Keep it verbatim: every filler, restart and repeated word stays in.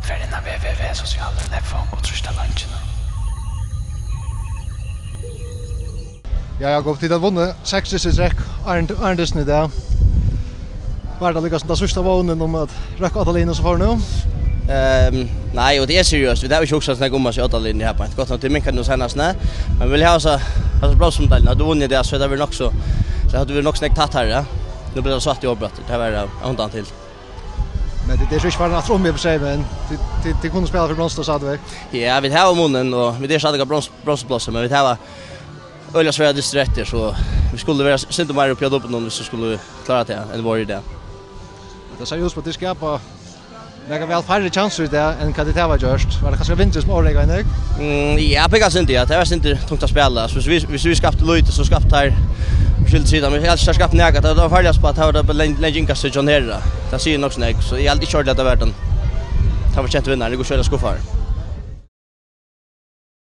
Far inn á www sosialin punktum f o og trýst á longina. Ja, Jakob, tit hava vunnið seks dyst í trekk, áðrenn, áðrenn dystin í dag. Var tað líka sum tað síðsta vónin um at røkka áttaliðini sum fóru nú? Ehm, nei, og tað er seriøst. Vit hava ikki hugsað so nógv um at siga áttaliðini her beint. Gott nokk, tað minkar nú seinast, nei. Men vit vilja hava so, hava so bra sum deildina. Hava vit vunnið tað, so hevði tað verið nokk so, so hevði tað verið nokk so nógv tættari, ja. Nú bleiv tað so aftur avbroytt. Tað var, eh, undan til. Men tit eru ikki farin aftur um, eg vil siga, men tit, tit, tit kunnu spæla fyri bronsu stadigvæk. Ja, vit hava munin, og vit eru stadig á brons-, bronsuplássi, men vit hava øgiliga svært dystir eftir, so vit skulu vera sindur meir uppi á duppinum, viss vit skulu klára tað, enn vit eru í dag. Tað sær út sum at tit skapa nakað væl færri kjansir í dag, enn hvat tit hava gjørt. Var tað kanska vindurin sum ovurreagerandi? Mm, ja, pikka sindur, ja. Tað var sindur tungt at spæla. So, viss vit, viss vit skaptu lítið, so skaptu teir skylda seg, men eg helt ikki, teir skaptu nakað. Tað var farligast, at tað var tað langt, langt innkastaða hjá John Hera. Tað sigur nokk so nógv, so eg helt ikki ordiliga, at tað var tann, tann fortjenti vinnarin. Eg var øgiliga skuffaður.